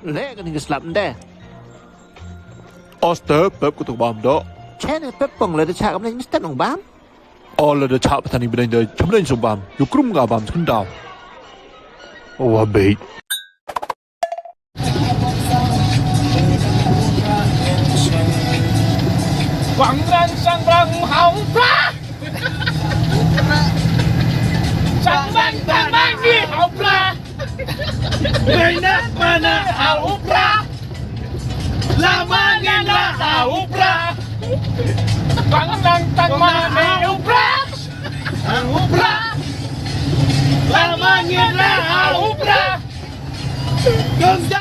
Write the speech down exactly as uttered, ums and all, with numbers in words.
Leh kane ka slap nde. Oste pep kutuk bam do. Chene pep pong lada chah kam nang mistep nong bam. O lada chah patani bidang de chum nang sum bam. Yu krum ga bam skun daw. Wa bait. Wang rang sang rang hau pra. Sang rang sang rang ni hau pra. Reina mana hau pra. Lama ngena hau pra. Wang rang sang mana hau pra. Hau pra. Lama ngena hau pra. Gong